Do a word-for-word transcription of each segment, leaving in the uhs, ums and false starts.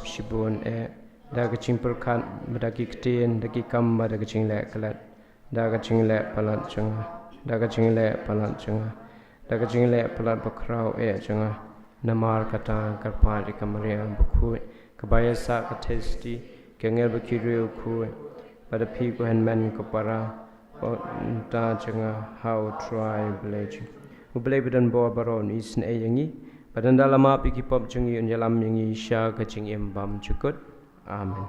shibun eh, da ka jingpyrkhat, bad da ki ktien, da ki kam, bad da ka jingleh klet, da ka jingleh palat jong nga, da ka jingleh palat jong nga, da ka jingleh palat bakhraw eh jong nga. Namar kata kyrpad ïa ka Maria bakhuid, kaba ïasah ka theisotti, ki angel bad ki riewkhuid, bad ïa phi ko hynmen ko para, bad ynda jong nga ha U Trai U Blei jong ngi. U Blei ba don bor baroh un isynei ïa ngi, bad ynda la map ïa ki pop jong ngi un ïalam ïa ngi sha ka jingim bymjukut. Amen.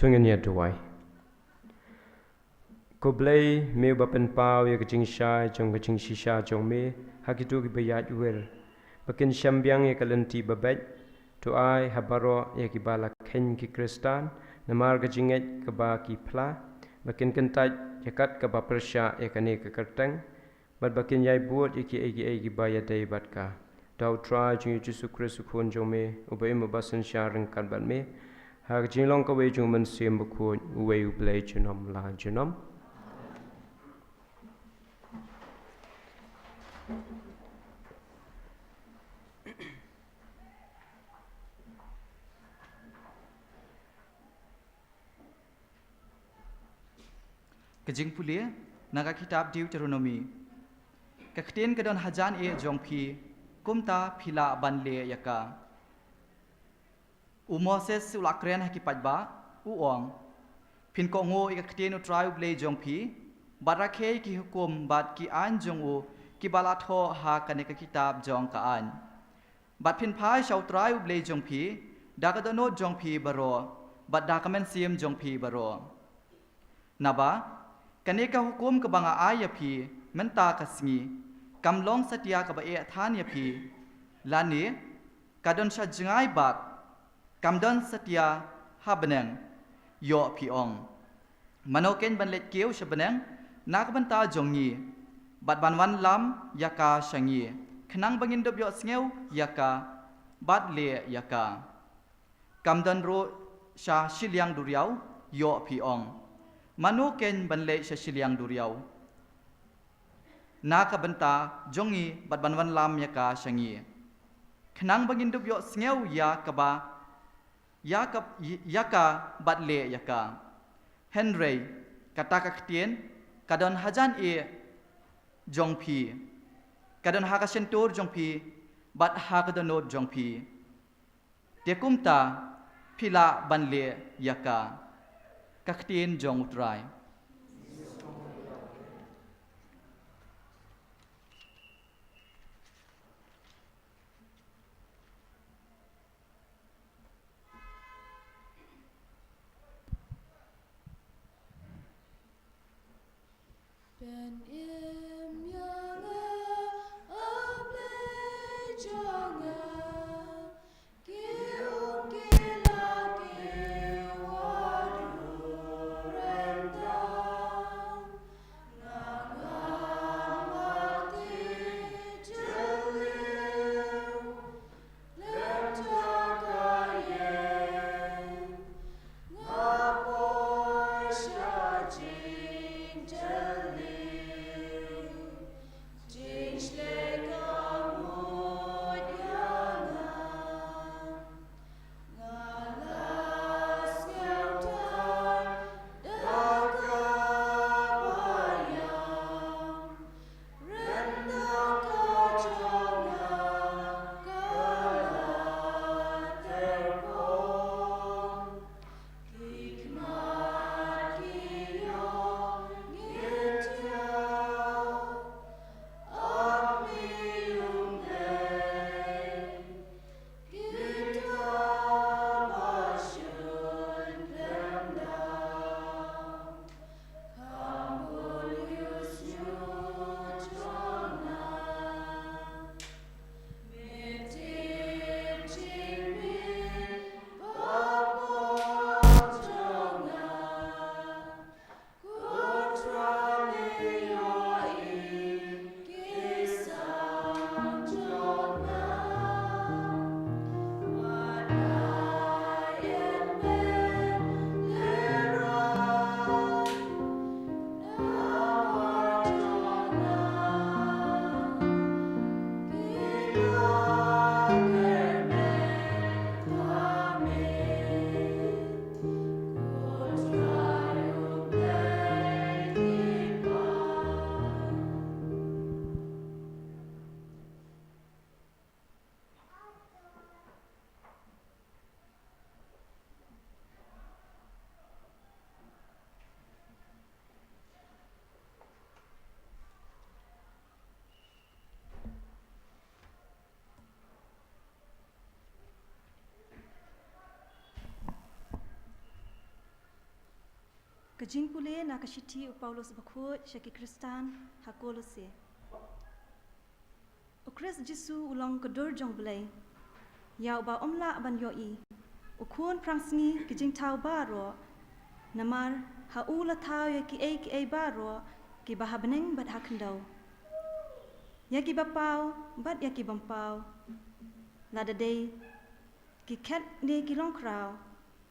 To ngin ïa duwai. Ko Blei, me uba pynpaw ïa ka jingshai jong ka jingshisha jong me ha kito kiba ïaid wir, ba kin shem biang ïa ka lynti ba beit. To ai ha baroh ïa kiba la kheiñ ki Khristan namar ka jingngeit kaba ki phla, ba kin kyntait ïa kat kaba pyrshah ïa kane ka kyrteng, bad ba kin ïai bud ïa kiei kiei kiba ïadei bad ka. Da U Trai jong ngi U Jisu Khrist U Khun jong me, uba im uba synshar ryngkat bad me ha ka jinglong kawei jong U Mynsiem Bakhuid, uwei U Blei junom la junom. Ka jingpule na ka kitab Deuteronomi. Ka ktien ka don hajan ïa jong phi, kumta phi lah ban leh ïa ka. U Moses u la kren ha ki paidbah, u ong: Phin kohnguh ïa ka ktien U Trai U Blei jong phi, bad rakhe ïa ki hukum bad ki aiñ jong u kiba la thoh ha kane ka kitab jong ka aiñ. Bad phin phai sha U Trai U Blei jong phi da ka dohnud jong phi baroh bad da ka mynsiem jong phi baroh. Naba kane ka hukum kaba nga ai ïa phi mynta ka sngi kam long satia kaba eh than ïa phi, lane ka don sha jngai bad kam don satia ha bneng. Ïoh phi ong: Mano keiñ ban leit kiew sha bneng na ka bynta jong ngi, bad ban wanlam ïa ka sha ngi, khnang ba ngin dup ïohsngew ïa ka bad leh ïa ka? Kam don ruh sha shiliang duriaw. Ïoh phi ong: Mano keiñ ban leit sha shiliang duriaw na ka bynta jong ngi bad ban wanlam ïa ka sha ngi, khnang ba ngin dup ïohsngew ïa ka ba, ïa ka, ïa ka bad leh ïa ka? Hynrei kata ka ktien ka don hajan ïa jong phi, ka don ha ka shyntur jong phi bad ha ka dohnud jong phi. Te kumta phi lah ban leh ïa ka. Ka ktien jong U Trai. Pynim ïa nga, A Blei jong nga, ki ong ki la kiew haduh ryntang. Nga ngam ha ti jylliew, Ka jingpule na ka shithi u Paulus bakhuid sha ki Khristan ha Kolose. U Khrist Jisu u long ka dur jong Blei, ïa uba ym lah ban ïohi, u khun phrangsngi ki jingthaw baroh, namar ha u la thaw ïa kiei kiei baroh kiba ha bneng bad ha khyndew, ïa kiba paw bad ïa ki bym paw, lada dei ki khet ne ki longkhraw,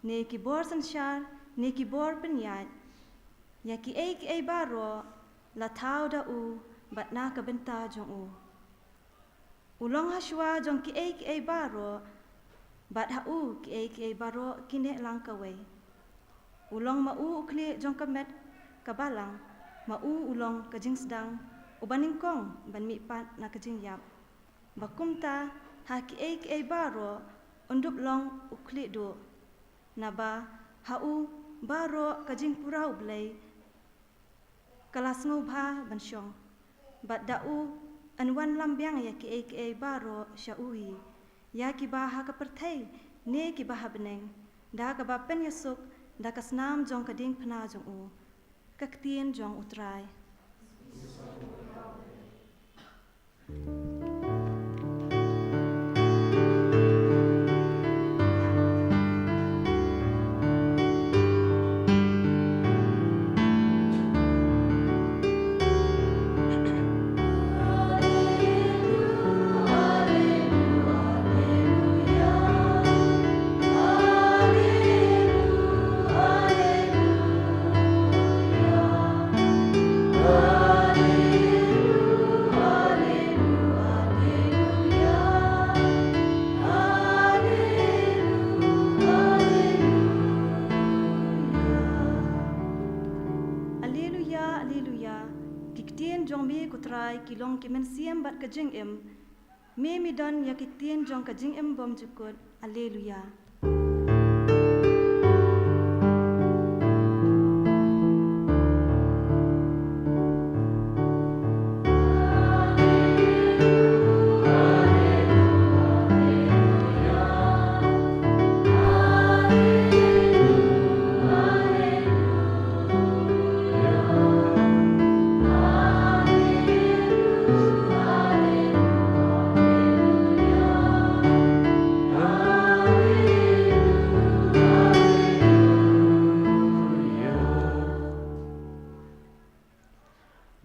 ne ki bor synshar ne ki bor pynïaid, ïa kiei kiei baroh la thaw da u bad na ka bynta jong u. U long ha shuwa jong kiei kiei baroh, bad ha u kiei kiei baroh ki neh lang kawei. U long ma u u khlieh jong ka met, ka balang, ma u u long ka jingsdang uba nyngkong ban mihpat na ka jingïap. Ba kumta, ha kiei kiei baroh un dup long u khlieh duh. Naba ha u baroh ka jingpura U Blei ka la sngewbha ban shong. Bad da u yn wanlam biang ïa kiei kiei baroh sha u hi, ïa kiba ha ka pyrthei ne kiba ha bneng, da kaba pynïasuk da ka snam jong ka diengphna jong u. Ka ktien jong U Trai. Alleluia, alleluia. Ki ktien jong me ko Trai ki long ki mynsiem bad ka jingim. Me, me don ïa ki ktien jong ka jingim bymjukut. Alleluia.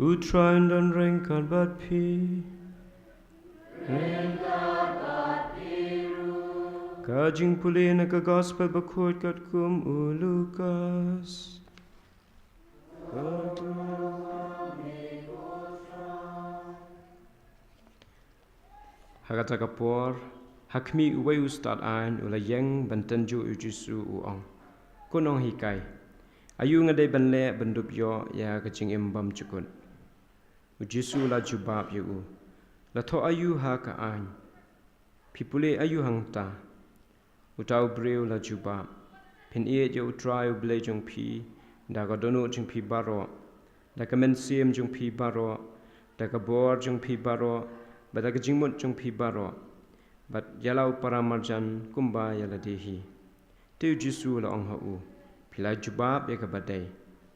U Trai un don ryngkat bad phi. Ka jingpule na ka Gospel bakhuid katkum u Lukas. Ha kata ka por, ha khmih uwei u stad aiñ u la ïeng ban tynjuh ïa u Jisu, u ong, Ko nonghikai, aïu nga dei ban leh ban dup ïoh ïa ka jingim bymjukut? U Jisu u la jubab ïa u, La thoh aïu ha ka aiñ? Phi pule aïu hangta? Uta u briew u la jubab, Phin ïeit ïa U Trai U Blei jong phi da ka dohnud jong phi baroh, da ka mynsiem jong phi baroh, da ka bor jong phi baroh, bad da ka jingmut jong phi baroh, bad ïa la u paramarjan kumba ïa lade hi. Te u Jisu u la ong ha u, Phi la jubab ïa kaba dei.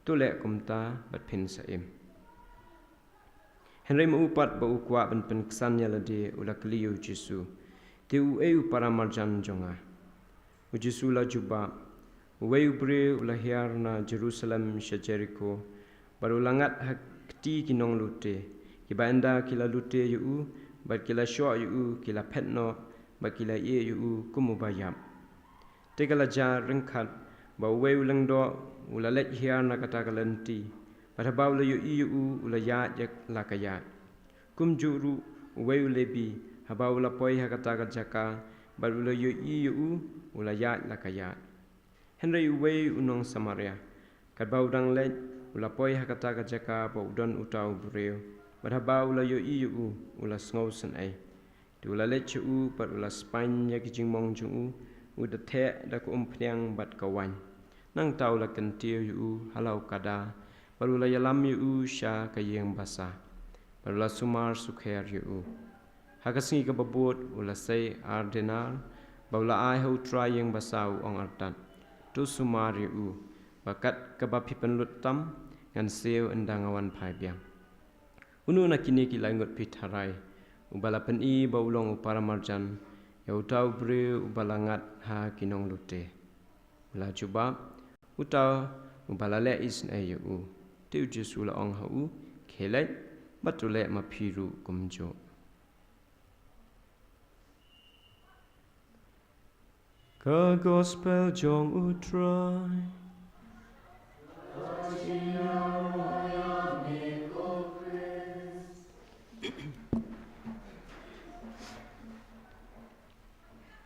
To leh kumta bad phin sa im. Hynrei ma u pat, ba u kwah ban pynksan ïa lade, u la kylli ïa u Jisu, Te uei u paramarjan jong nga? U Jisu u la jubab, Uwei u briew u la hiar na Jerusalem sha Jeriko, bad u la ngat ha kti ki nonglute, kiba ynda ki la lute ïa u, bad ki la shoh ïa u, ki la phet noh, bad ki la ïeh ïa u kum uba ïap. Te ka la jia ryngkat ba uwei u lyngdoh u la leit hiar na kata ka lynti, bad haba u la ïohi ïa u, u la ïaid ïa la ka ïaid. Kumjuh ruh uwei u Lebi, haba u la poi ha kata ka jaka bad u la ïohi ïa u, u la ïaid la ka ïaid. Hynrei uwei u nong Samaria, katba u dang leit, u la poi ha kata ka jaka ba u don uta u briew, bad haba u la ïohi ïa u, u la sngewsynei. Te u la leit sha u bad u la spaiñ ïa ki jingmong jong u, u da theh da ka umphniang bad ka waiñ. Nangta u la kyntiew ïa u ha la u kada, bad u la ïalam ïa u sha ka ïing basa, bad u la sumar sukher ïa u. Ha ka sngi kaba bud u la sei ar denar, ba u la ai ha u trai ïing basa, u ong artat, To sumar ïa u, ba kat kaba phi pynlut tam, ngan siew ynda nga wan phai biang. Uno na kine ki lai ngut phi tharai, uba la pyni ba u long u paramarjan ïa uta u briew uba la ngat ha ki nonglute? U la jubab, Uta uba la leh isynei ïa u. Te u Jisu u la ong ha u, Khie leit, bad to leh ma phi ruh kumjuh. Ka Gospel jong u Trai.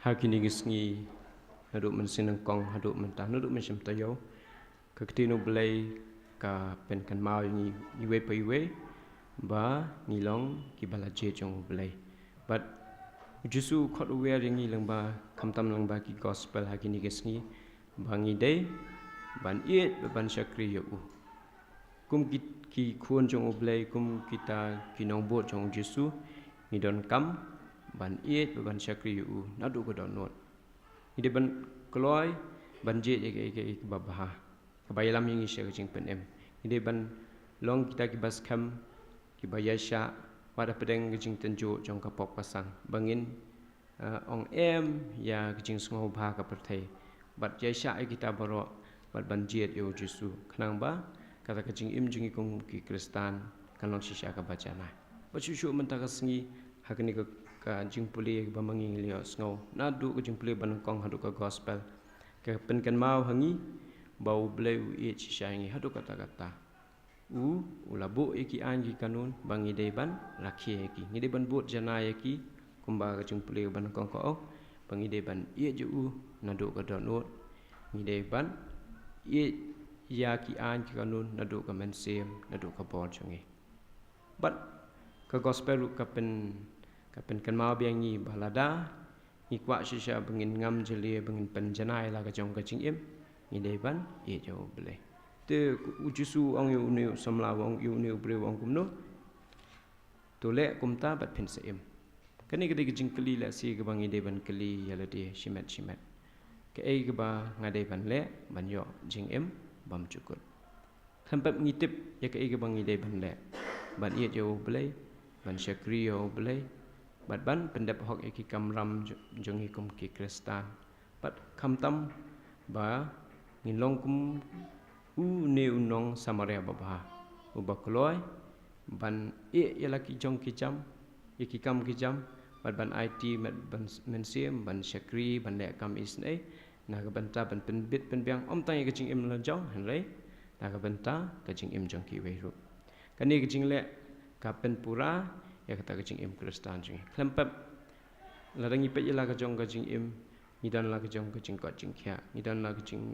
Ha kine ki sngi, naduh mynsiem nyngkong haduh mynta, naduh mynsiem taïew, ka ktien U Blei ka pynkynmaw ïa ngi iwei pa iwei ba ngi long kiba la jied jong U Blei. Bad U Jisu u khot u wer ïa ngi lyngba, khamtam lyngba ki gospel ha kine ki sngi, ba ngi dei ban ïeit bad ban shakri ïa u. Kum ki, ki khun jong U Blei, kum kita ki nongbud jong U Jisu, ngi donkam ban ïeit bad ban shakri ïa u naduh ka dohnud. Ngi dei ban kloi ban jied ïa kaei kaei kaba bha, kaba ïalam ïa ngi sha ka jingpynim. Ngi dei ban long kita kiba skhem, kiba ïaishah wat hapdeng ka jingtynjuh jong ka pop ka sang, ba ngin, eh, ong em ïa ka jingsngewbha ka pyrthei, bad ïaishah ïa kita baroh, bad ban jied ïa U Jisu, khnang ba kata ka jingim jong ngi kum ki Khristan kan long shisha kaba janai. Bad shuh shuh mynta ka sngi, ha kane ka, ka jingpule kaba ma ngi ngi la ïohsngew naduh ka jingpule ba nyngkong haduh ka gospel, ka pynkynmaw ha ngi ba U Blei u ïeit shisha ïa ngi haduh katta katta. U, u la buh ïa ki aiñ ki kanun ba ngi dei ban rakhe ïa ki, ngi dei ban bud janai ïa ki, kumba ka jingpule kaba nyngkong ka ong, ba ngi dei ban ïeit ïa u naduh ka dohnud, ngi dei ban ïeit ïa ki aiñ ki kanun naduh ka mynsiem, naduh ka bor jong ngi. Bad ka gospel ruh ka pyn, ka pynkynmaw biang ïa ngi ba lada ngi kwah shisha ba ngin ngam jylliew, ba ngin pynjanai la ka jong ka jingim, ngi dei ban ïeit ïa U Blei. Te U Jisu u ong ïa une u samla, u ong ïa une u briew, u ong kumno? To leh kumta bad phin sa im. Kane ka dei ka jingkylli lehse kaba ngi dei ban kylli ïa lade shimet shimet. Kaei kaba nga dei ban leh ban ïoh jingim bymjukut? Khlem pep ngi tip ïa kaei kaba ngi dei ban leh ban ïeit ïa U Blei, ban shakri ïa U Blei, bad ban pyndep hok ïa ki kamram jo-, jong ngi kum ki Khristan. Bad khamtam ba ngin long kum une u nong Samaria babha, uba kloi ban ïeh ïa la ki jong ki jam, ïa ki kam ki jam, bad ban aiti met ban s-, mynsiem, ban shakri, ban leh kam isynei, na ka bynta ban pynbit pynbiang ym tang ïa ka jingim la jong, hynrei na ka bynta ka jingim jong kiwei ruh. Kane ka jingleh ka pynpura ïa kata ka jingim Khristan jong ngi. Khlem pep, lada ngi peit ïa la ka jong ka jingim, ngi don la ka jong ka jingkoit jingkhiah, ngi don la ka jing,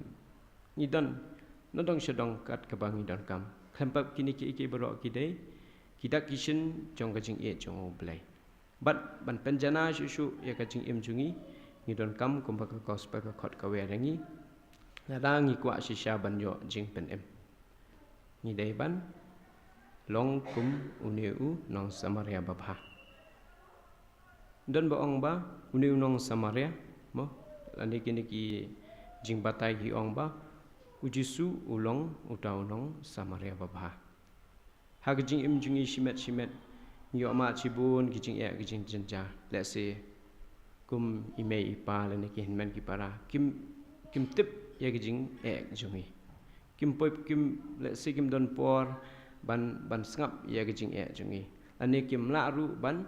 ngi don nadong shadong kat kaba ngi donkam. Khlem pep kine kiei kiei baroh ki dei ki dak ki shin jong ka jingïeit jong U Blei. Bad ban pynjanai shuh shuh ïa ka jingim jong ngi, ngi donkam kumba ka gospel ka khot ka wer ïa ngi, lada ngi kwah shisha ban ïoh jingpynim, ngi dei ban long kum une u nong Samaria babha. Don ba ong ba une u nong Samaria, mo, lane kine ki jingbatai ki ong ba U Jisu u long uta u nong Samaria babha. Ha ka jingim jong ngi shimet shimet, ngi ïoh mad shibun ki jingeh ki jingjynjar. Lehse kum i mei i pa lane ki hynmen ki para, kim, kim tip ïa ki jingeh jong ngi. Kim poi, kim, lehse kim don por ban, ban sngap ïa ki jingeh jong ngi. Lane kim lah ruh ban,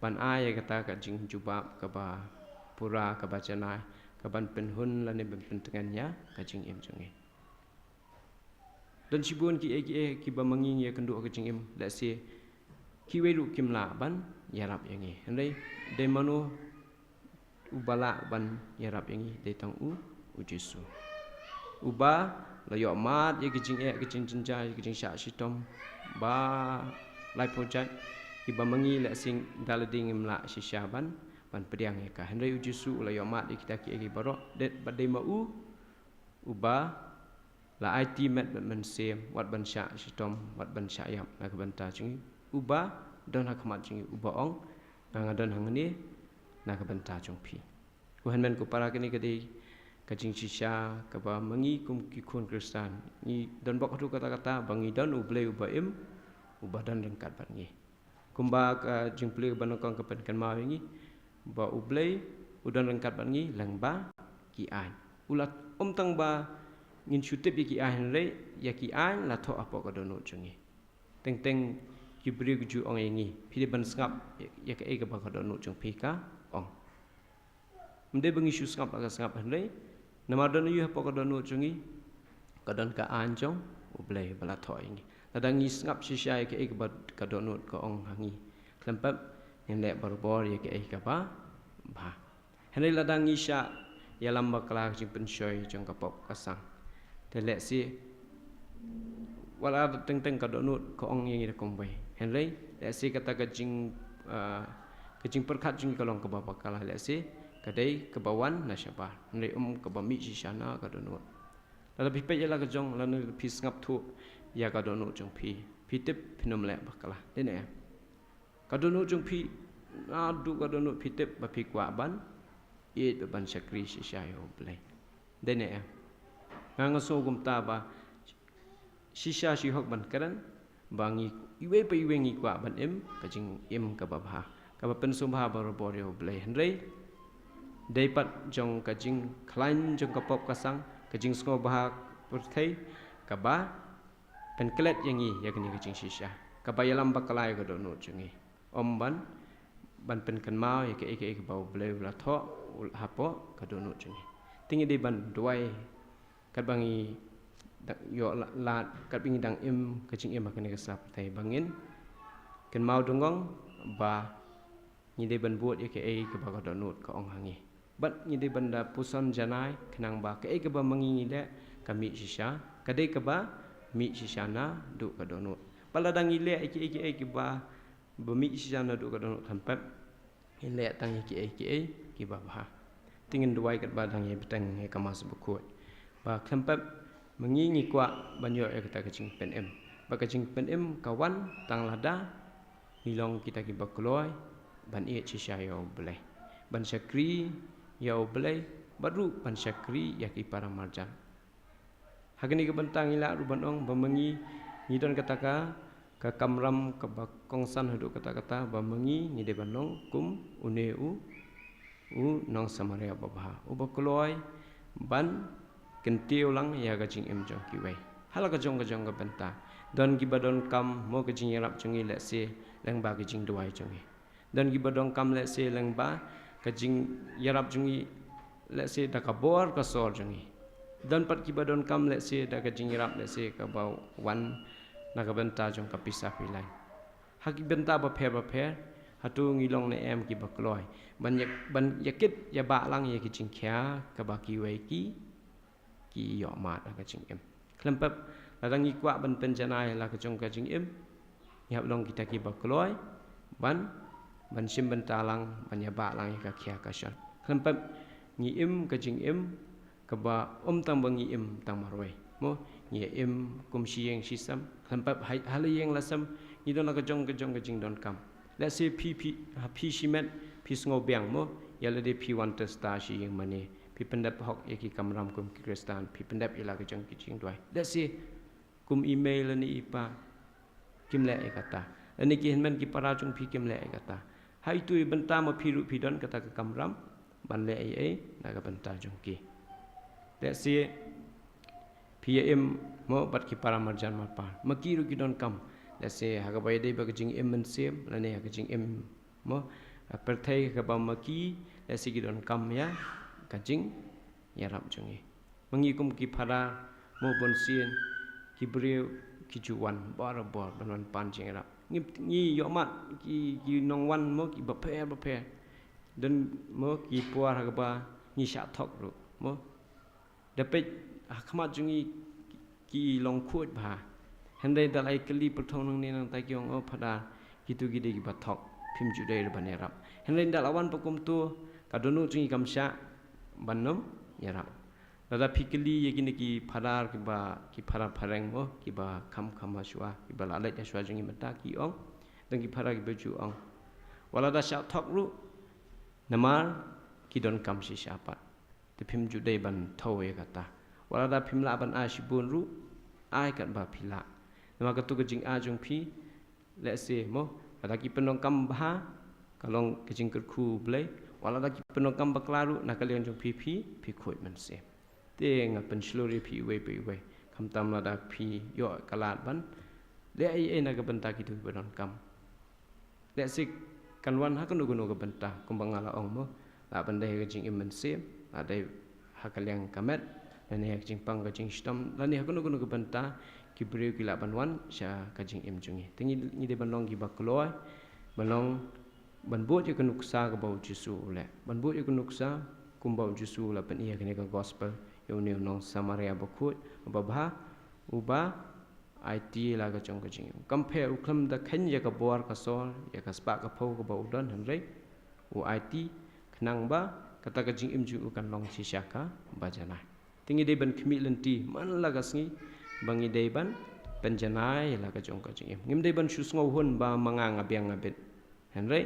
ban ai ïa kata ka jingjubab kaba pura, kaba janai, kaban pynhun lane ban pyntngen ïa ka jingim jong ngi. Don shibun kiei kiei kiba ma ngi ngi ïakynduh ha ka jingim, lehse kiwei ruh kim lah ban ïarap ïa ngi. Hynrei dei mano uba lah ban ïarap ïa ngi? Dei tang u, U Jisu. Uba la ïoh mad ïa ki jingeh, ki jingjynjar, ki jingshah shitom ba laiphew jait, kiba ma ngi lehse da lade ngim lah shisha ban, ban pdiang ïa ka. Hynrei U Jisu u la ïoh mad ïa kita kiei kiei baroh. Dei, bad dei ma u uba la aiti met bad mynsiem, wat ban shah shitom, wat ban shah ïap na ka bynta jong ngi. Uba don ha khmat jong ngi, uba ong, nga, nga don hangne na ka bynta jong phi. Ko hynmen ko para, kane ka dei ka jingshisha kaba ma ngi kum ki khun Khristan ngi don bok haduh katta katta, ba ngi don U Blei uba im, uba don ryngkat bad ngi. Kumba ka jingpule ba nyngkong ka pynkynmaw ïa ngi ba U Blei u don ryngkat bad ngi lyngba ki aiñ. U la, ym tang ba ngin shu tip ïa ki aiñ, hynrei ïa ki aiñ la thoh hapoh ka dohnud jong ngi. Teng teng ki briew ki ju ong ïa ngi, phi dei ban sngap ïa, ïa kaei kaba ka dohnud jong phi ka ong. Ym dei ba ngi shu sngap la ka sngap, hynrei namar don aïu hapoh ka dohnud jong ngi? Ka don ka aiñ jong U Blei ba la thoh ïa ngi. Lada ngi sngap shisha ïa kaei kaba ka dohnud ka ong ha ngi, khlem pep ngin leh barabor ïa kaei kaba bha. Hynrei lada ngi shah ïalam bakla ka jingpynshoi jong ka pop ka sang, te lehse wat la teng teng ka dohnud ka ong ïa ngi da kumwei. Hynrei lehse kata ka jing, ah, ka jingpyrkhat jong ngi ka long kaba bakla, lehse ka dei kaba wan na shabar, hynrei ym kaba mih shisha na ka dohnud. Lada phi peit ïa la ka jong, lada phi sngap thuh ïa ka dohnud jong phi, phi tip phin ym leh bakla. Dei ne em? Ka dohnud jong phi, naduh ka dohnud phi tip ba phi kwah ban ïeit bad ban shakri shisha ïa U Blei. Dei ne em? Nga nga sngew kumta ba shisha shi hok ban kren ba ngi iwei pa iwei ngi kwah ban im ka jingim kaba bha, kaba pynsngewbha barabor ïa U Blei. Hynrei dei pat jong ka jingkhlaiñ jong ka pop ka sang, ka jingsngewbha pyrthei, kaba pynklet ïa ngi ïa kane ka jingshisha, kaba ïalam bakla ïa ka dohnud jong ngi. Ym ban, ban pynkynmaw ïa kaei kaei kaba U Blei u la thoh, u la hapoh ka dohnud jong ngi. Te ngi dei ban duwai katba ngi dang ïoh la-, lad, katba ngi dang im ka jingim ha kane ka sla pyrthei, ba ngin kynmaw dungong ba ngi dei ban bud ïa kaei kaba ka dohnud ka ong ha ngi. Bad ngi dei ban da puson janai khnang ba kaei kaba ma ngi ngi leh ka mih shisha, ka dei kaba mih shisha naduh ka dohnud. Bad lada ngi leh ïa kaei kaei kaba, ba mih shisha naduh ka dohnud, khlem pep ngi leh tang ïa kiei kiei kiba bha. Te ngin duwai katba dang ïa bteng ïa ka Mass Bakhuid, ba khlem pep ma ngi ngi kwah ban ïoh ïa kata ka jingpynim, ba ka jingpynim ka wan tang lada ngi long kita kiba kloi ban ïeit shisha ïa U Blei, ban shakri ïa U Blei, bad ruh ban shakri ïa ki para marjan. Ha kane ka bynta ngi lah ruh ban ong ba ma ngi ngi don kata ka, ka kamram kaba kongsan haduh katta katta, ba ma ngi ngi dei ban long kum une u, u nong Samaria babha, uba kloi ban kyntiew lang ïa ka jingim jong kiwei ha la ka jong ka jong ka bynta. Don kiba donkam mo ka jingïarap jong ngi lehse lyngba ka jingduwai jong ngi. Don kiba donkam lehse lyngba ka jingïarap jong ngi lehse da ka bor ka sor jong ngi. Don pat kiba donkam lehse da ka jingïarap lehse kaba wan na ka bynta jong ka pisa phi lain. Ha ki bynta bapher bapher, hato ngi long ne em kiba kloi ban ïa, ban ïakit ïabah lang ïa ki jingkhia kaba kiwei ki ki ïoh mad ha ka jingim. Khlem pep, lada ngi kwah ban pynjanai la ka jong ka jingim, ngi hap long kita kiba kloi ban, ban shim bynta lang, ban ïabah lang ïa ka khia ka shon. Khlem pep ngi im ka jingim kaba ym tang ba ngi im tang marwei, mo, ngi im kum shi ïing shi sem. Khlem pep ha, ha la ïing la sem ngi don la ka jong ka jong ka jingdonkam. Lehse phi, phi, ha phi shimet phi sngew biang, mo, ïa lade phi wan testa shi ïing mane, phi pyndep hok ïa ki kamram kum ki Khristan, phi pyndep ïa la ka jong ki jingduwai. Lehse kum i mei lane i pa kim leh ïa kata, lane ki hynmen ki para jong phi kim leh ïa kata. Ha itu i bynta ma phi ruh phi don kata ka kamram ban leh ei ei na ka bynta jong ki. Lehse phi ïa im, mo, bad ki para marjan marpa, ma ki ruh ki donkam. Lehse ha kaba ïadei bad ka jingim mynsiem lane ha ka jingim, mo, ha pyrthei kaba ma ki lehse ki donkam ïa ka jingïarap jong ngi. Ma ngi kum ki phadar, mo, bun sien ki briew ki ju wan barabor ban wan pan jingïarap. Ngi, ngi ïoh mad ki, ki nongwan, mo, kiba pher bapher. Don, mo, ki por ha kaba ngi shah thok ruh, mo. Da peit ha khmat jong ngi ki long khuid bha. Hynrei da la ïa kylli pyrthei nangne nangta ki ong, o phadar, kitu ki dei kiba thok, phim ju dei ruh ban ïarap. Hynrei da la wan pat kumtu, ka dohnud jong ngi kam shah ban ym ïarap. Lada phi kylli ïa kine ki phadar kiba, ki phadar phareng, mo, kiba kham kham ha shuwa, kiba la leit ha shuwa jong ngi mynta, ki ong, don ki phadar kiba ju ong, wat lada shah thok ruh, namar ki donkam shisha pat, te phim ju dei ban thew ïa kata. Wat lada phim lah ban ai shibun ruh, ai katba phi lah. Namar katu ka jingai jong phi, lehse, mo, lada ki pyndonkam bha, ka long ka jingkyrkhu U Blei. Wat lada ki pyndonkam bakla ruh, na ka liang jong phi, phi, phi khuid mynsiem. Te nga pynshlur ïa phi iwei pa iwei, khamtam lada phi ïoh ka lad ban leh ei ei na ka bynta kitu kiba donkam. Lehse kan wan ha kano kano ka bynta, kumba nga la ong, mo, lah ban dei ha ka jingim mynsiem, lah dei ha ka liang ka met, lane ha ka jingpang ka jingshitom, lane ha kano kano ka bynta ki briew ki lah ban wan sha ka jingim jong ngi. Te ngi, ngi dei ban long kiba kloi ban long, ban bud ïa ka nuksa kaba U Jisu u leh, ban bud ïa ka nuksa kumba U Jisu u la pyni ha kane ka gospel ïa une u nong Samaria bakhuid, uba bha, uba aiti la ka jong ka jingim. Kam pher u khlem da kheiñ ïa ka bor ka sor, ïa ka spah ka phew kaba u don, hynrei u aiti khnang ba kata ka jingim jong u kan long shisha kaba janai. Te ngi dei ban khmih lynti man la ka sngi ba ngi dei ban pynjanai la ka jong ka jingim. Ngim dei ban shu sngewhun ba ma nga nga biang nga bit. Hynrei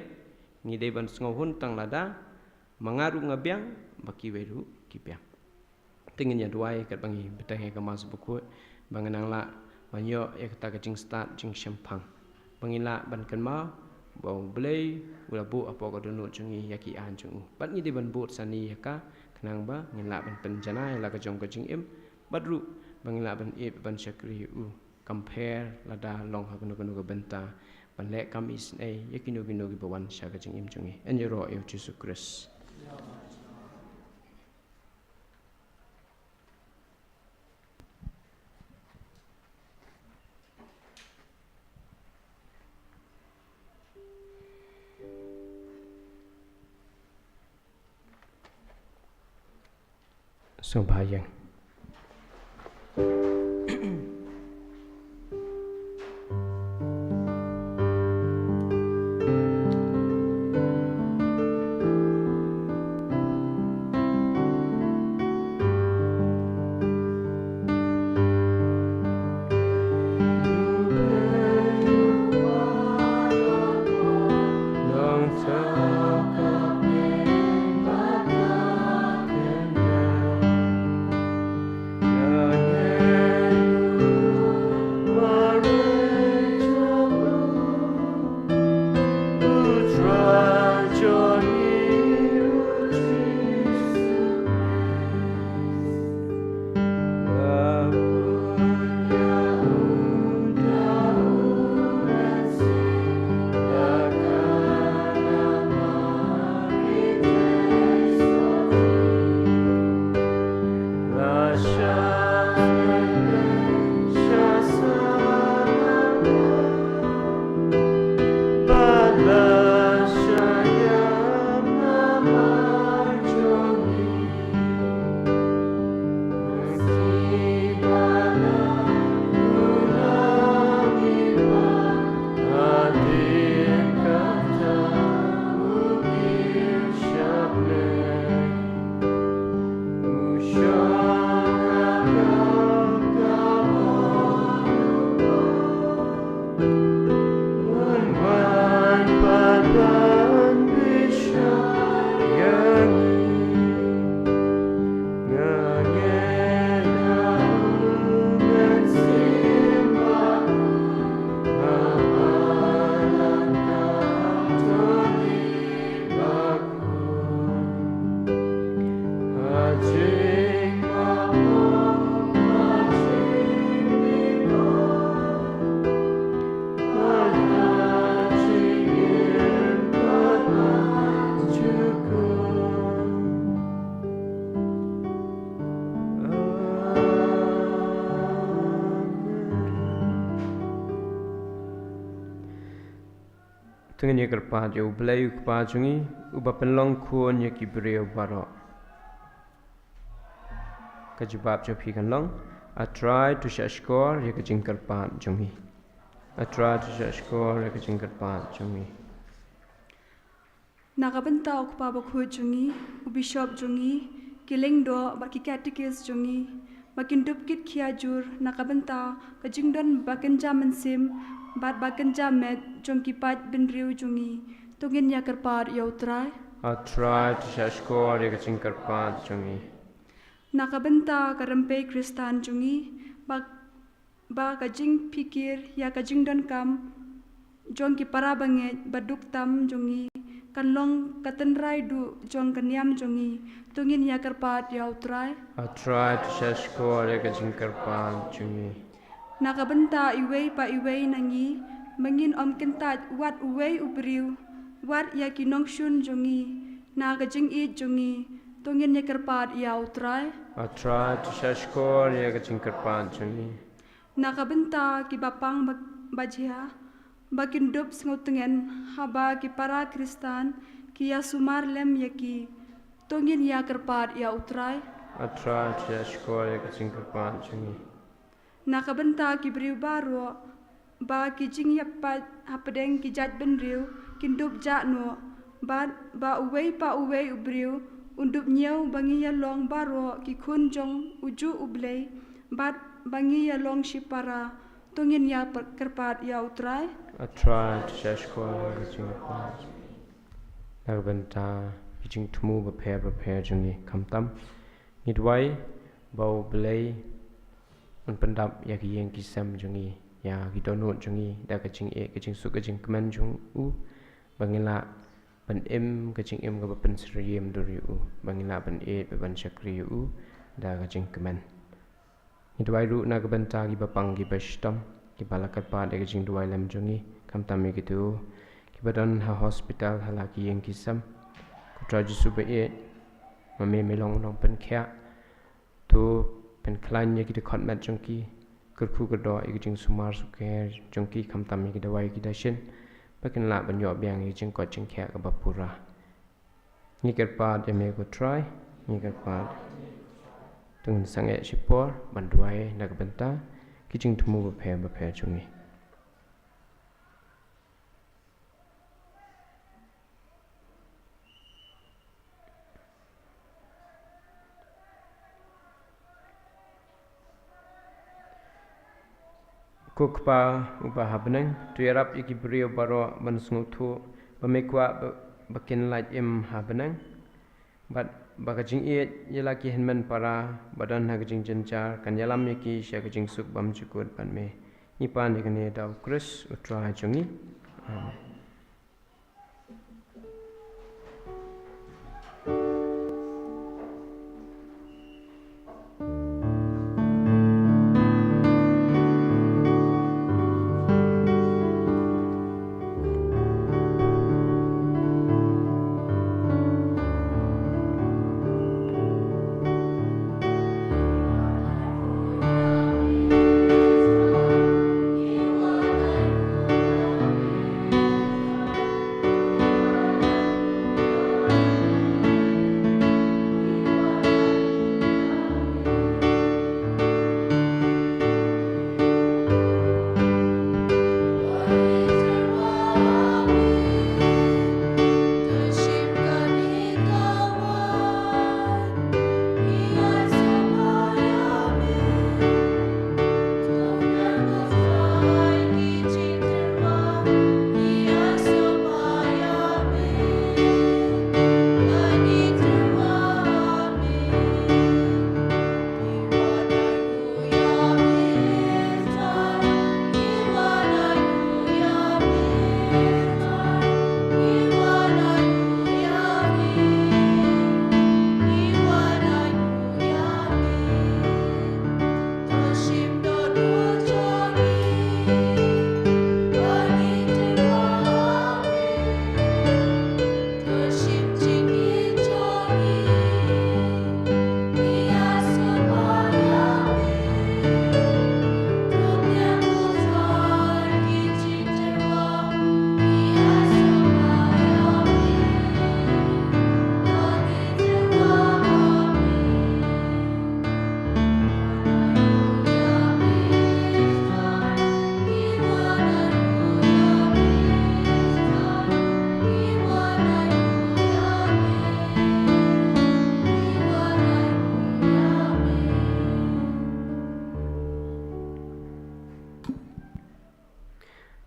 ngi dei ban sngewhun tang lada ma nga ruh nga biang, ba kiwei ruh ki biang. Te ngin ïa duwai katba ngi bteng ïa ka Mass bakhuid, ba ngin nang lah ban ïoh ïa kata ka jingstad jingshemphang, ba ngin lah ban kynmaw ba U Blei u la buh hapoh ka dohnud jong ngi ïa ki aiñ jong u. Bad ngi dei ban bud sani ïa ka, khnang ba ngin lah ban pynjanai la ka jong ka jingim, bad ruh ba ngin lah ban ïeit ban shakri ïa u, kam pher lada long ha kano kano ka bynta, ban leh kam isynei ïa kino kino kiba wan sha ka jingim jong ngi. Yn ïaroh ïa U Jisu Khrist. Sngewbha ïeng. To ngin ïa kyrpad ïa U Blei U Kpa jong ngi, uba pynlong khun ïa ki briew baroh. Ka jubab jong phi kan long: A Trai, to shah shkor ïa ka jingkyrpad jong ngi. A Trai, to shah shkor ïa ka jingkyrpad jong ngi. Na ka bynta U Kpa Bakhuid jong ngi, u Bishop jong ngi, ki lyngdoh bad ki katekis jong ngi, ba kin dup kit khia jur na ka bynta ka jingdon ba kynja mynsiem bad ba kynja met jong ki paid bynriew jong ngi, to ngin ïa kyrpad ïa U Trai. A Trai, to shah shkor ïa ka jingkyrpad jong ngi. Na ka bynta ka rympei Khristan jong ngi, ba ba ka jingpyrkhat ïa ka jingdonkam jong ki para bangeit ba duk tam jong ngi kan long ka tynrai duh jong ka niam jong ngi, to ngin ïa kyrpad ïa U Trai. A Trai, to shah shkor ïa ka jingkyrpad jong ngi. Na ka bynta iwei pa iwei na ngi, ba ngin ym kyntait wat uwei u briew, wat ïa ki nongshun jong ngi, na ka jingïeit jong ngi, to ngin ïa kyrpad ïa U Trai. A Trai, to shah shkor ïa ka jingkyrpad jong ngi. Na ka bynta ki bapang ba, ba jia, ba kin dup sngewtngen haba ki para Khristan ki ïa sumar lem ïa ki, to ngin ïa kyrpad ïa U Trai. A Trai, to shah shkor ïa ka jingkyrpad jong ngi. Na ka bynta ki briew baroh, ba ki jingïapait hapdeng ki jaid bynriew kin dup jah noh, bad ba uwei pa uwei u briew un dup ñiew ba ngi ïa long baroh ki khun jong ujuh U Blei, bad ba ngi ïa long shipara. To ngin ïa kyrpad ïa U Trai. A Trai, to shah shkor ïa ka jingkyrpad na ka bynta ki jingthmu bapher bapher jong ngi, khamtam ngi duwai ba U Blei un pyndap ïa ki ïing ki sem jong ngi, ïa ki dohnud jong ngi da ka jingïeit, ka jingsuk, ka jingkmen jong U, ba ngin lah ban im ka jingim kaba pynsyriem dur ïa U, ba ngin lah ban ïeit bad ban shakri ïa U da ka jingkmen. Ngi duwai ruh na ka bynta kiba pang kiba shitom, kiba la kyrpad ïa ka jingduwai lem jong ngi, khamtam ïa kito kiba don ha hospital, ha la ki ïing ki sem. Ko Trai Jisu ba ïeit, ma Me Me long u Nongpynkhiah. To pynkhlaiñ ïa ki dkhot met jong ki, kyrkhu kyrdoh ïa ki jingsumar sukher jong ki, khamtam ïa ki dawai ki dashin, ba kin lah ban ïoh biang ïa ki jingkoit jingkhiah kaba pura. Ngi kyrpad ïa Me ko Trai, ngi kyrpad. To ngin sangeh shipor ban duwai na ka bynta ki jingthmu bapher bapher jong ngi. Ko Kpa uba ha bneng, to ïarap ïa ki briew baroh ban sngewthuh ba Me kwah ba, ba kin lait im ha bneng, bad ba ka jingïeit ïa la ki hynmen para ba don ha ka jingjynjar kan ïalam ïa ki sha ka jingsuk bymjukut bad Me. Ngi pan ïa kane da U Khrist U Trai jong ngi. Amen.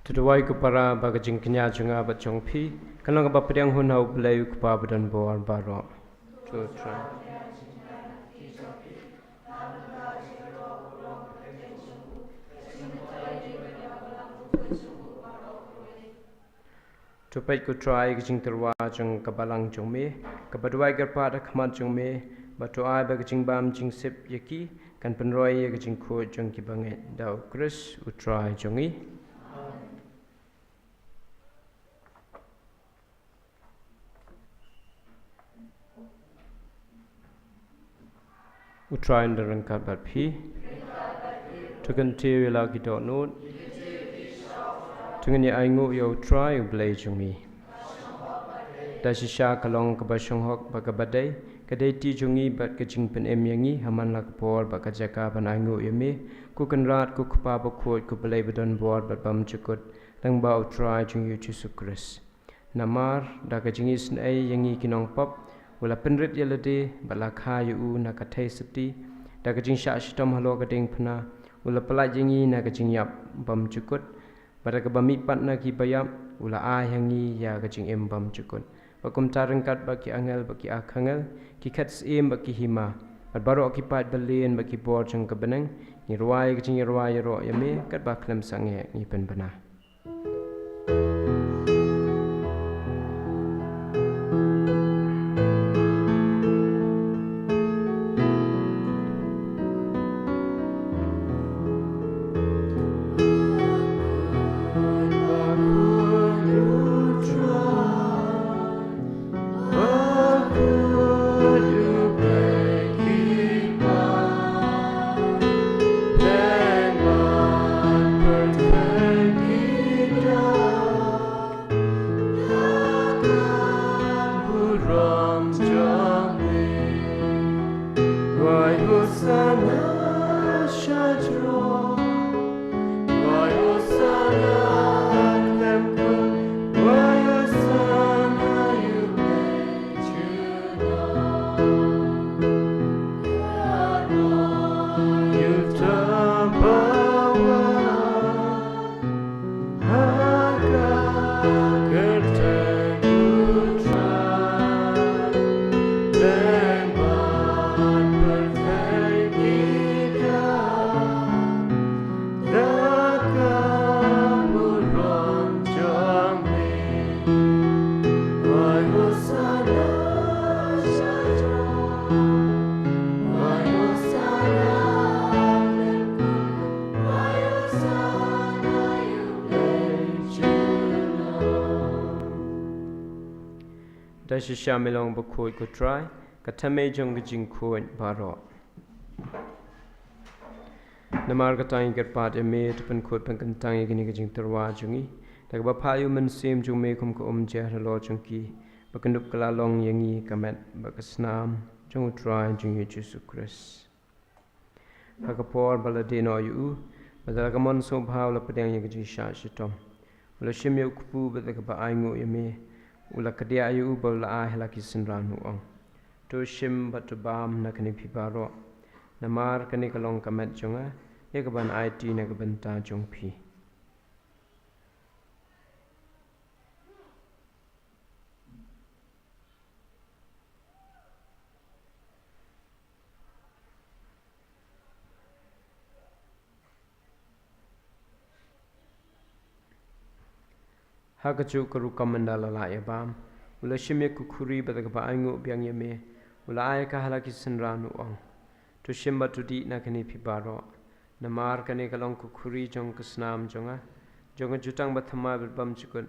To duwai ko para ba ka jingkñia jong nga bad jong phi kan long kaba pdiang hun ha U Blei U Kpa ba don bor baroh. To Trai. To peit ko Trai ka jingtyrwa jong ka balang jong Me, kaba duwai kyrpad ha khmat jong Me, bad to ai ba ka jingbam jingsip ïa ki kan pynroi ïa ka jingkhuid jong ki bangeit, da U Khrist U Trai jong ngi. U Trai un don ryngkat bad phi. To kyntiew ïa la ki dohnud. To ngin ïa ainguh ïa U Trai U Blei jong ngi. Da shisha ka long kaba shonghok bad kaba dei, Ka dei ti jong ngi bad ka jingpynim ïa ngi ha man la ka por bad ka jaka ban ainguh ïa me, ko Kynrad, ko Kpa Bakhuid, ko Blei badonbor bad bymjukut, lyngba U Trai jong ngi U Jisu Khrist. Namar da ka jingisynei ïa ngi ki nongpop, u la pynrit ïa lade bad la kha ïa u na ka theisotti, da ka jingshah shitom halor ka diengphna, u la pyllait ïa ngi na ka jingïap bymjukut, bad da kaba mihpat na kiba ïap, u la ai ha ngi ïa ka jingim bymjukut. Bad kumta ryngkat bad ki angel bad ki archangel, ki khet syiem bad ki hima, bad baroh ki paid balieh bad ki bor jong ka bneng, ngi rwai ka jingïarwai ïaroh ïa me, katba khlem sangeh ngi pynbna. Da shisha me long bakhuid ko Trai, ka thymmei jong ka jingkhuid baroh. Namar kata ngi kyrpad ïa me, to pynkhuid pynkyntang ïa kine ki jingtyrwa jong ngi da kaba phah ïa u Mynsiem jong me kum ka umjer halor jong ki, ba kan dup kylla long ïa ngi ka met bad ka snam jong U Trai jong ngi U Jisu Khrist. Ha ka por ba la die noh ïa u, bad da la ka mon sngewbha u la pdiang ïa ka jingshah shitom. U la shim ïa u kpu bad da kaba ainguh ïa me, u la kdiah ïa u bad u la ai ha la ki synran, u ong: To shim bad to bam na kane phi baroh, namar kane ka long ka met jong nga, ïa kaban aiti na ka bynta jong phi. Ha kajuh ka rukom ynda la lah ïa bam, u la shim ïa ka khuri bad da kaba ainguh biang ïa me, u la ai ka ha la ki synran, u ong: To shim bad to dih na kane phi baroh, namar kane ka long ka khuri jong ka snam jong nga, jong ka jutang bathymmai bad bymjukut,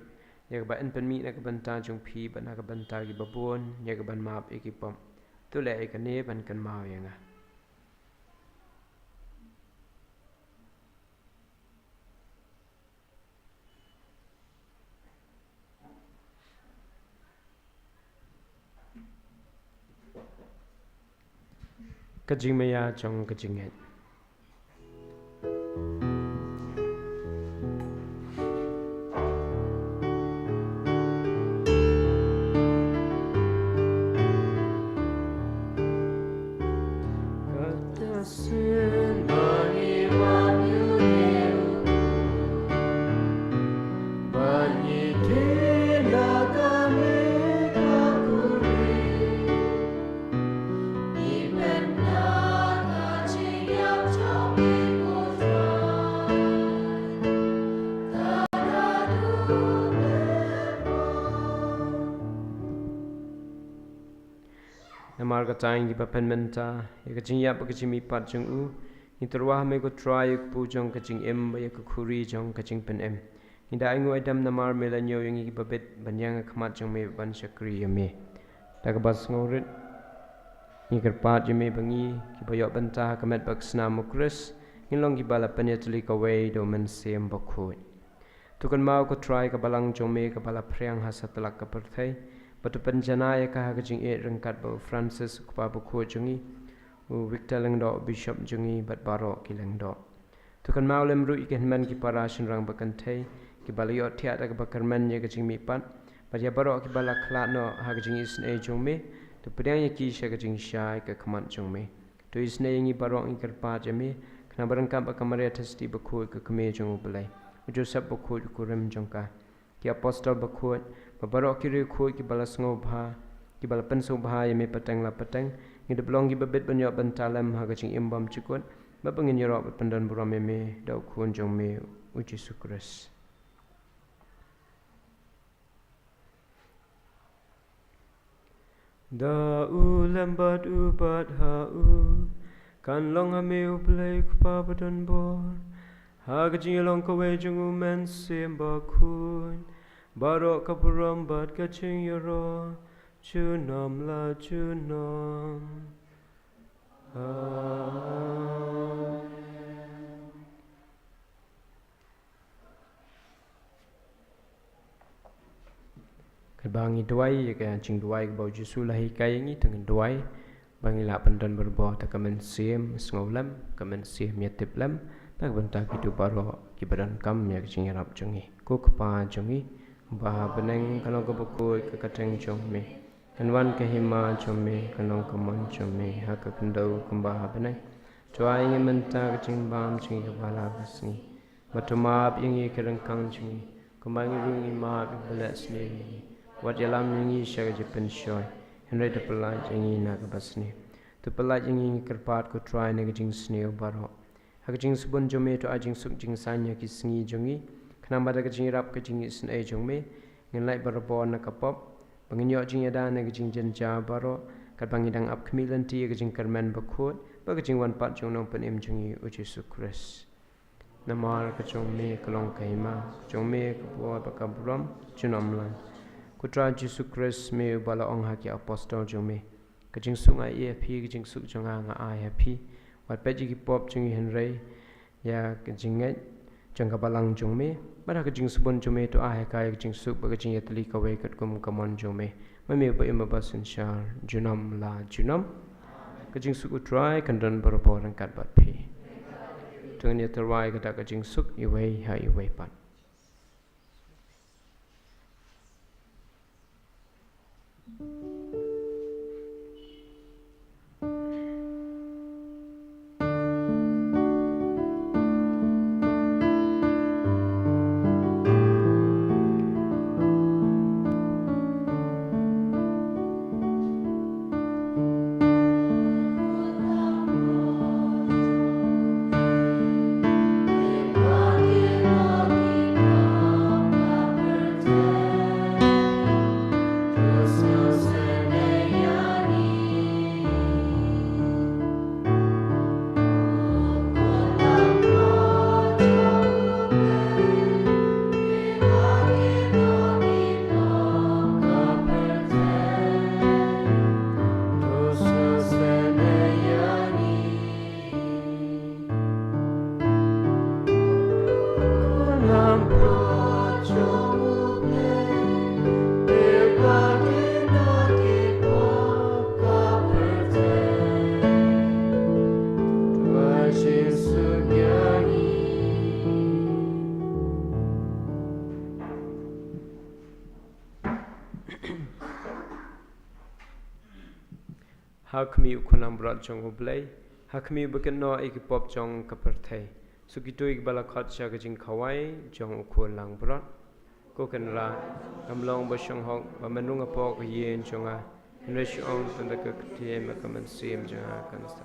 ïa kaba yn pynmih na ka bynta jong phi bad na ka bynta kiba bun, ïa kaban map ïa ki pop. To leh ïa kane ban kynmaw ïa nga. Ka jingmaïa jong ka jingngeit. Namar kata ngi ba pynmynta ïa ka jingïap bad ka jingmihpat jong u, ngi tyrwa ha me ko Trai ïa u kpu jong ka jingim bad ïa ka khuri jong ka jingpynim. Ngi da ainguh aidam namar me la ñiew ïa ngi kiba bit ban ïeng ha khmat jong me ban shakri ïa me. Da kaba sngewrit ngi kyrpad ïa me ba ngi kiba ïoh bynta ha ka met bad ka snam u Khrist, ngin long kiba la pynïatylli kawei da u Mynsiem Bakhuid. To kynmaw ko Trai ka balang jong me kaba la phriang ha satlak ka pyrthei, Bad to pynjanai ïa ka ha ka jingïeit ryngkat bad u Francis u kpa bakhuid jong ngi, u Victor Lyngdoh u bishop jong ngi bad baroh ki lyngdoh. To kynmaw lem ruh ïa ki hynmen ki para shynrang ba kynthei kiba la ïoh thiah da kaba kyrmen ïa ka jingmihpat, bad ïa baroh kiba la khlad noh ha ka jingisynei jong me, to pdiang ïa ki sha ka jingshai ka khmat jong me. To isynei ïa ngi baroh ngi kyrpad ïa me, khnang ba ryngkat bad ka Maria Theisotti bakhuid ka kmie jong u Blei, u Joseph bakhuid u kurim jong ka, ki apostol bakhuid, bad baroh ki riewkhuid kiba la sngewbha, kiba la pynsngewbha ïa me pateng la pateng, ngi dep long kiba bit ban ïoh bynta lem ha ka jingim bymjukut, bad ba ngin ïaroh bad pyndon burom ïa me da u Khun jong me u Jisu Khrist. Da u lem bad u bad ha u, kan long ha me u Blei u Kpa badonbor, ha ka jingïalong kawei jong u Mynsiem Bakhuid, baroh ka burom bad ka jingïaroh, junom la junom. Amen. Katba ngi duwai ïa ka jingduwai kaba u Jisu u la hikai ïa ngi, to ngin duwai ba ngin lah pyndon barabor da ka mynsiem sngewlem, ka mynsiem ïatiplem, na ka bynta kito baroh kiba donkam ïa ka jingïarap jong ngi. Ko Kpa jong ngi uba ha bneng, ka long kaba khuid ka kyrteng jong me. Kan wan ka hima jong me, kan long ka mon jong me ha ka khyndew kumba ha bneng. To ai ïa ngi mynta ka jingbam jong ngi kaba la ka sngi. Bad to map ïa ngi ki ryngkang jong ngi, kumba ngi ruh ngi map ïa kiba leh sniew ïa ngi. Wat ïalam ïa ngi sha ka jingpynshoi, hynrei to pyllait ïa ngi na kaba sniew. To pyllait ïa ngi, ngi kyrpad ko Trai, na ka jingsniew baroh. Ha ka jingsbun jong me to ai jingsuk jingsaiñ ha ki sngi jong ngi, khnang ba da ka jingïarap ka jingisynei jong me, ngin lait barabor na ka pop, ba ngin ïoh jingïada na ka jingjynjar baroh, katba ngi dang ap khmih lynti ïa ka jingkyrmen bakhuid bad ka jingwan pat jong u Nongpynim jong ngi u Jisu Khrist. Namar ka jong me ka long ka hima, ka jong me ka bor bad ka burom junom la. Ko Trai Jisu Khrist, me uba la ong ha ki apostol jong me, ka jingsuk nga ai ïa phi, ka jingsuk jong nga nga ai ïa phi. Wat peit ïa ki pop jong ngi, hynrei ïa ka jingngeit jong ka balang jong me. Bad ha ka jingsbun jong me to ai ha ka ïa ka jingsuk bad ka jingïatylli kawei katkum ka mon jong me, ma me uba im bad ba synshar junom la junom. Ka jingsuk u Trai kan don barabor ryngkat bad phi. To ngin ïa tyrwa ïa kata ka jingsuk iwei ha iwei pat. Ha khmih u Khun langbrot jong U Blei, ha khmih ba kynnoh ïa ki pop jong ka pyrthei. Suk kito kiba la khot sha ka jingkhawai jong u Khun langbrot. Ko Kynrad, ngam long ba shong hok ba men rung hapoh ka ïing jong nga, hynrei shu ong tang da ka ktien bad ka mynsiem jong nga kan sa.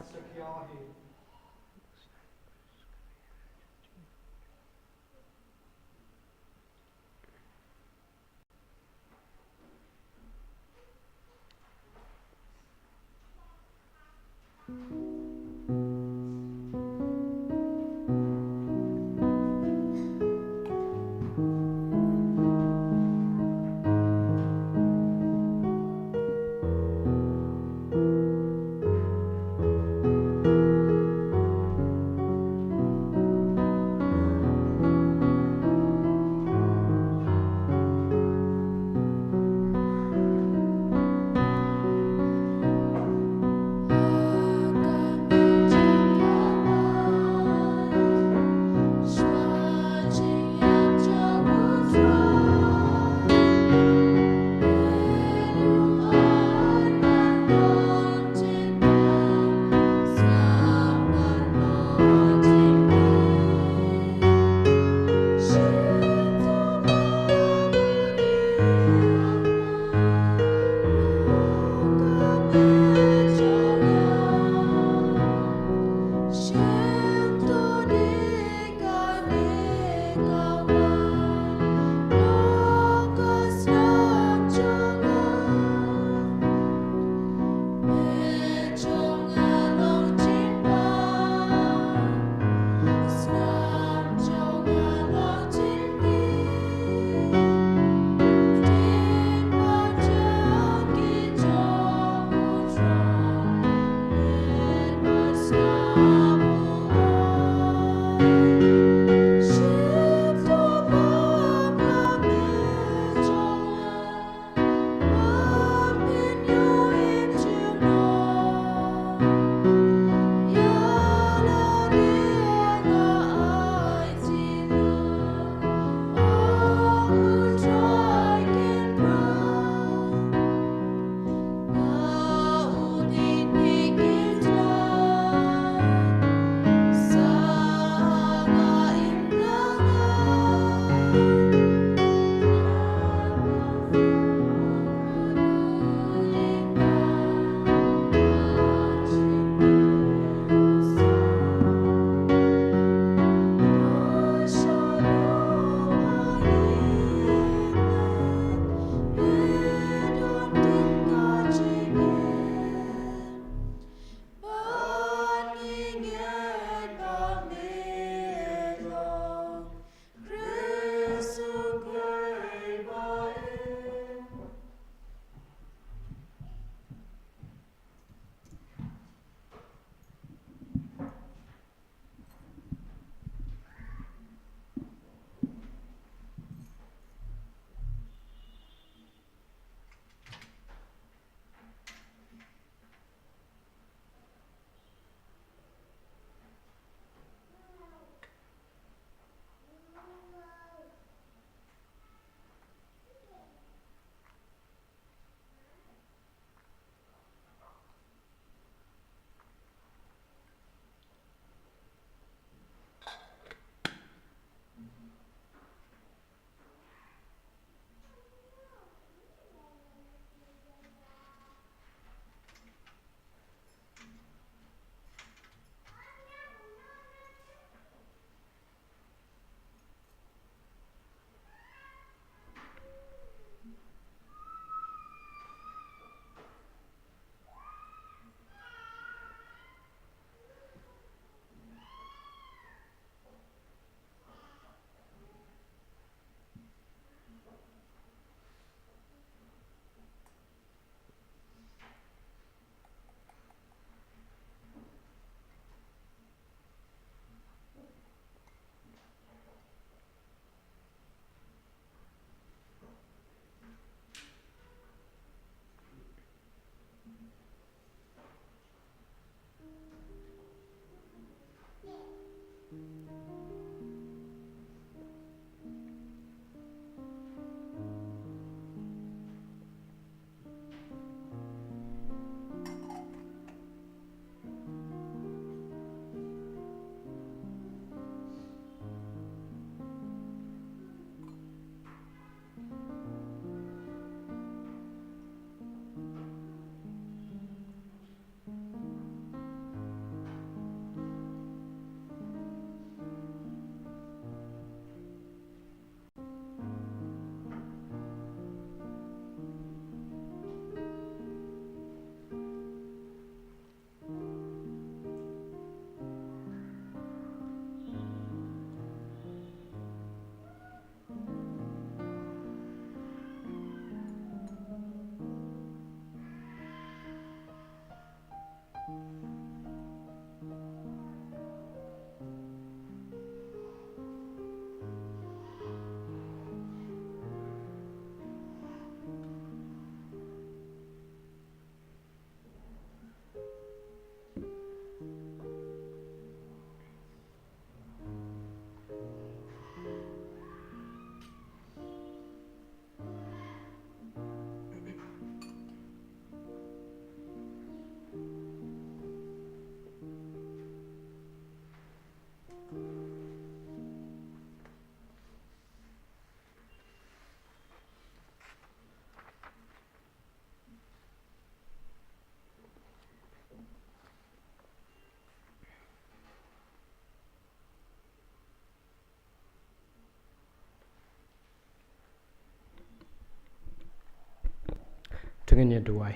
Ngin ïa duwai.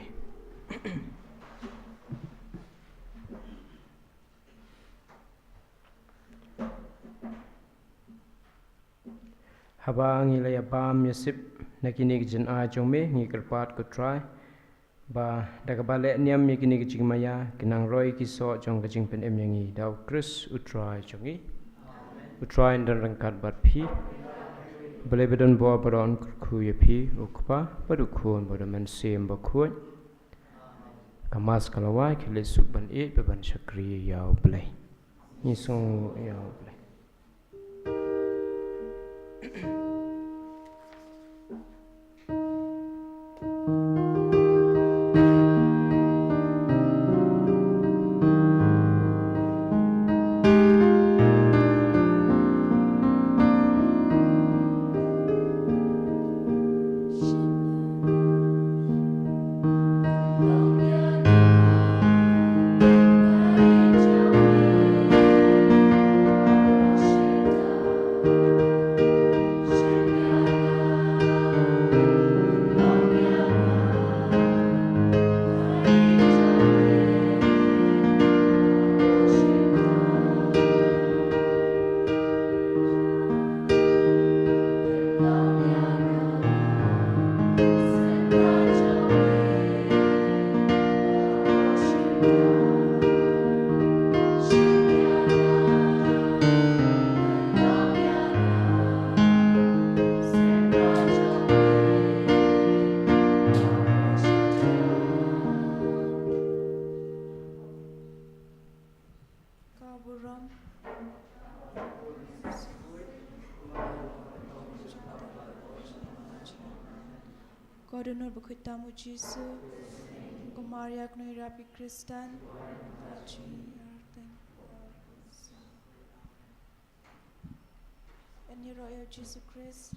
Haba ngi la ïa bam ïa sip na kine ki jingai jong me, ngi kyrpad ko Trai ba da kaba leh niam ïa kine ki jingmaïa, ki nang roi ki soh jong ka jingpynim ïa ngi da U Khrist U Trai jong ngi. U Trai un don ryngkat bad phi. Balei ba don bor baroh un kyrkhu ïa phi, U Kpa bad U Khun bad U Mynsiem Bakhuid. Ka Mass ka la wai, khie leit suk ban ïeit bad ban shakri ïa U Blei. Ngi sngewnguh ïa U Blei. Ka burom. Ko Dohnud Bakhuid tam U Jisu, ko Maria kynthei ïarap ïa ki Khristan. Ngi ïaroh ïa U Jisu Khrist.